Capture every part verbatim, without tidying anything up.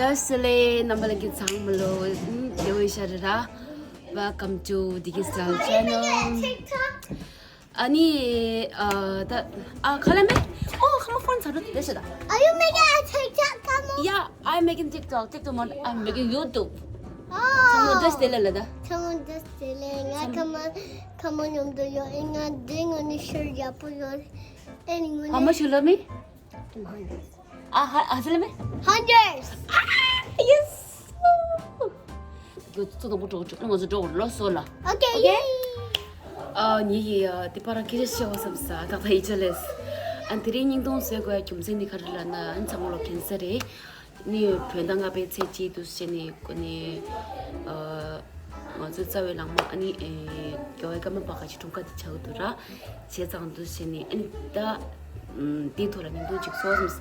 བཀྲ་ཤིས་བདེ་ལེགས། རྣམ་པ་ལྷན་རྒྱས་ཚང་མ་ལོ། ཨུམ། དེ་འོ་ཤ་ར་ར། Welcome to Diggy Style Channel. ཨ་ནི། ཨ། ད། ཨ། ག་ལ་མེ། ཨོ། ཁ་མོ་ཕོན་ཚ་རུ་དེ་ཤ་ད། Are you making a TikTok, Kamu? Yeah, I'm making TikTok. TikTok མ། I'm making YouTube. ཚང་མ་བཀྲ་ཤིས་བདེ་ལེགས་ལ་ད། ཚང་མ་བཀྲ་ཤིས་བདེ་ལེགས། ང་ཚང་མ། ཁ་མོ་ཁ་མོ་མཉམ་དུ་ཡོད། ཨེ། ང་འདི་ངོ་ནི་ཤར་ཡག་པོ་ཡོད། ཨེ། ངོ་ནི། How much you love me? Two hundred. ཨ། ཧ། ཧ་ཟེར་ལེ་མེ། Hundred. ཨ། Yes. ཚོ་དང་པོ་འགྲོ་འགྲོ་ང་ཚོ་འགྲོ་ལོ་སོ་ལ། Okay. Okay. ཨ། ཉི་ཡི་ཡ་དེ་པར་ཁྱེད་ཤེས་བ་བསམ་ས་ད་ད་ཡི་ཆ་ལེས། ཨ། དེ་རིང་བརྙན་ཐུང་བཟོས་དགོས་རྒྱུ་མཚན་ནི་ག་རེ་ལབ་ན། ཨ། ཚང་མ་ལོ་ཁེན་སར་རེད། ནི་བོད་ཟླ་ལྔ་པའི་ཚེས་གཅིག་དུས་ཆེན་ནི་ཀོ་ནི། ཨ། ང་ཚོའི་རྩ་བའི་བླ་མ་ཨ་ནི། ཨེ། རྒྱལ་བའི་བཀའ་མ་པ་ག་ཅི་འཁྲུངས་སྐར་དེ་ཆགས་འདུག་ར། བྱས་ཙང་དུས་ཆེན་ནི་ཨ་ནི་ད། ཨམ། དེའི་ཐོག་ལ་བརྙན་ཐུང་ཅིག་བཟོ་བསམས།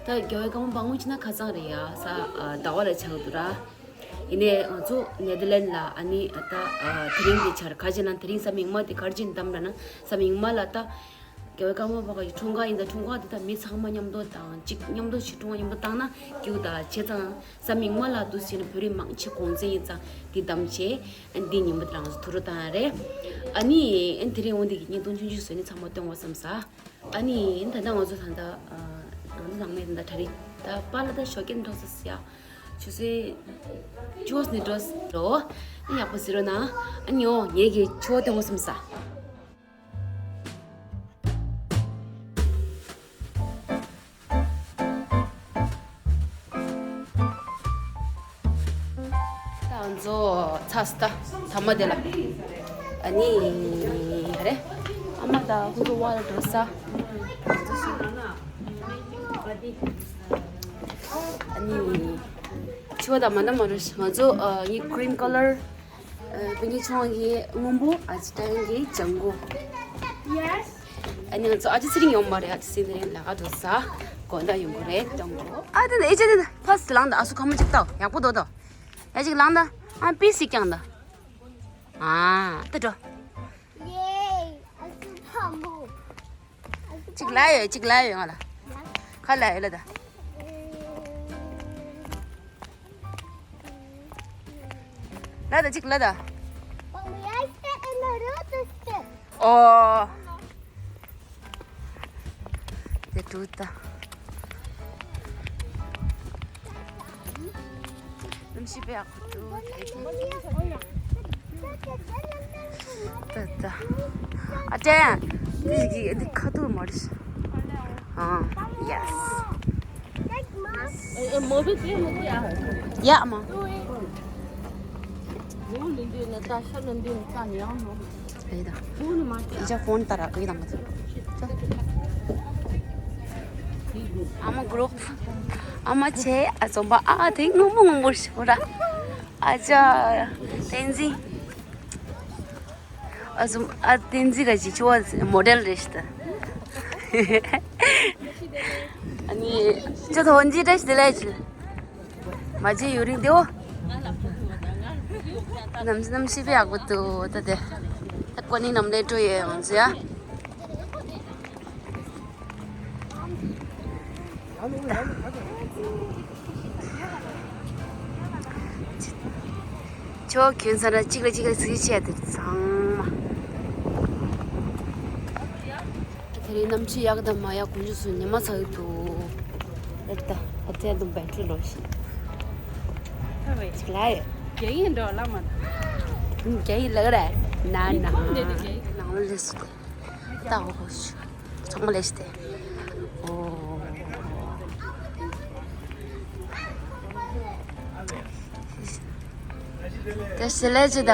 ད་རྒྱལ་བའི་བཀའ་མ་པ་སྔོན་ཆད་ན་ཁ་སང་རེད་ཡ། ས། ཨ། ཟླ་བ་ལ་ཆགས་འདུག་ར། ཡིན་ནའི་ང་ཚོ་ནེ་དར་ལན་ལ་ཨ་ནི་ད། ཨ། དེ་རིང་དེ་ཆར་ག་ཅི་ན་དེ་རིང་ས་མིག་དམར་དེ་ག་རེ་བྱས་ནས་བདམས་ལབ་ན། ས་མིག་དམར་ལ་ད། རྒྱལ་བའི་བཀའ་མ་པ་གི་འཁྲུངས་སྐར་ཡིན་ཙང་། འཁྲུངས་སྐར་དེ་ད་མི་ཚང་མ་མཉམ་དུ་དང་གཅིག་མཉམ་དུ་ཞིག་འཁྲུངས་སྐར་མཉམ་དུ་བཏང་ན་སྐྱིད་ད། བྱས་ཙང་ས་མིག་དམར་ལ་དུས་ཆེན་བོད་རིགས་མང་ཆེ་གུང་སེང་ཡིན་ཙང་དེ་བདམས་བྱས། འདི་ཉིན་མོ་དེ་རང་ཚོ་ཐུགས་རོགས་བཏང་ཡ་རེད། ཨ་ནི་དེ་རིང་འོང་དེ་གི་བརྙན་ཐུང་ཆུང་ཆུང་བཟོས་ནས་ཚང་མ་སྟོན་དགོས་བསམ་ས། ཨ་ནི་ད་ལྟ་ང་ཚོ་ད་ལྟ། ཨ། ང་ཚོ་ནང་མི་ད་ལྟ་གྲ་རི་ད་པཱ་ལགས་ད་ཞོགས་ཀས་འགྲོ་ས་ཟེར་ཡ། ཆུ་ཚོད་བཅུ་པ་ནས་འགྲོ་ས་འགྲོ། ཨ། ཡག་པོ་ཟེར་རོགས་གནང་། ཨ་ནི་འོ་ངེད་ཀྱི་ཆུ་བོ་སྟོན་དགོས་བསམ་ས། ད་ང་ཚོ་ཚར་སོང་ད། མཐའ་མ་དེ་ལ། ཨ་ནི་ཨ་རེ། ཨ་མ་ད་ཁོ་ཚོ་བར་འགྲོ་ས། ཨ་ནི། ཆུ་བོ་ད་མ་ན་མ་རུ་ང་ཚོ། ཨ། ངའི་green colour། ཨ། པིང་ཀི་ཆུང་གི་སྔོན་པོ། ཨ་ཅི་ཏན་གི་ལྗང་གུ། Yes. ཨ་ནི་ང་ཚོ་ཨ་ཅི་ཚེ་རིང་ཡོང་མ་རེད། ཨ་ཅི་ཚེ་རིང་ལ་ག་འགྲོ་ས། དགོང་དག་ཡོང་གི་རེད། ལྗང་གུ། ཨ་དེ་ནས་ཨེ་ཅི་དེ་ནས་ཕ་སི་ལངས་ད། ཨ་སུ་ཁ་མོ་ཅིག་ལྟ། ཡག་པོ་འདུག་ད། ཨ་ཅིག་ལངས་ད། ཨ་པི་སི་ཀྱང་ད། ཨ་ད་འགྲོ། Yay. ཨ་སུ་ཕ་མོ། གཅིག་ལ་ཡོད། གཅིག་ལ་ཡོད། ང་ལ་ཁ་ལ་ཡོད་ལ་ད། ལ་ད་གཅིག་ལ་ད། ཨོ། དེ་ཏུ་ད། གནམ་གཤིས་དཔེ་ཡག་པོ་འདུག་ད་ད། ཨ་ཅེ། འདི་གི་འདི་ཁ་ཐུག་མ་རེད། ཨ། Yes. ཡ་མ། རེད་ད། ཡི་ཅག་ཕོན་ལྟར་གི་དང་མ་ཚོ། ཨ་མ་གུ་རུབ། ཨ་མ་ཆེ། ཨ་ཙོམ་པ། ཨ་དེ་སྔོན་པོ་སྔོན་པོ་ཞིག་ར། ཨ་ཅག་བསྟན་འཛིན། ཨ་ཙོམ། ཨ་བསྟན་འཛིན་ག་ཅི་ཆུ་བ་མོ་ཌེལ་རེད་ཤི་ད། ཨ་ནི་ཅོ་ཐོན་ཅི་བཀྲ་ཤིས་བདེ་ལེགས་ཅི། མ་བརྗེད་ཡུན་རིང་བསྡད་འོ། གནམ་གནམ་གཤིས་དཔེ་ཡག་པོ་འདུག་ད་དེ། ད་ཀོ་ནི་ནམ་ལས་སྤྲོ་ཡོད་ཡོང་ཟེར་ཡ། ཆོ་ཁྱོད་ས་ར་གཅིག་ལ་གཅིག་ལ་ཚིག་བྱས་དེ་ཚང་མ། དེ་རིང་གནམ་གཤིས་ཡག་དང་མ་ཡག་དཀོན་མཆོག་གསུམ། ཉི་མ་ཚ་གི་འདུག་ཨེ་ད་ཨ་ཙེ་དུ་བེ་ཊི་རི་ལོ་ཤི། ཅིག་ལ་ཡོད། རྒྱ་ཡིག་འགྲོ་ལ་མ། རྒྱ་ཡིག་ལ་ར། ན་ན། ནང་ལ་ལས་སུ། ད་འོ་ཤི། ཚང་མ་ལས་ཤི་ཏེ། ཨོ། དེ་ཤི་ལས་ཅི་ད།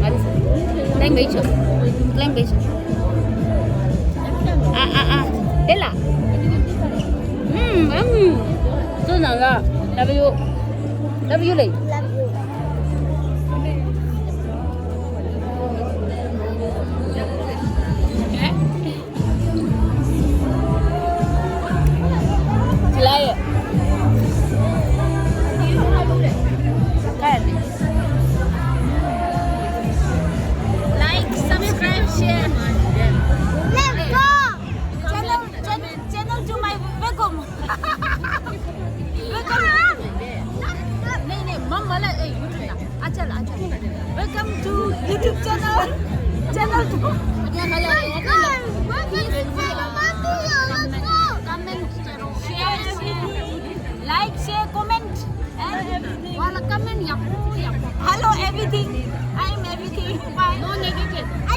What is it? Plain beige. Plain beige. Ah, ah, ah. Bella. Mm, mm. So nice. Love you. Love you, lady. Love you. Like, subscribe, share. Let's go. Channel, channel, channel to my welcome. Welcome. नहीं, नहीं, मम वाला, ए, YouTube ना। अच्छा, अच्छा। Welcome to YouTube channel. Channel to. Comment करो। Share, share। Like, share, comment। And वाला comment ཡག་པོ་ཡག་པོ། Hello everything. I am everything. Bye. No negative. I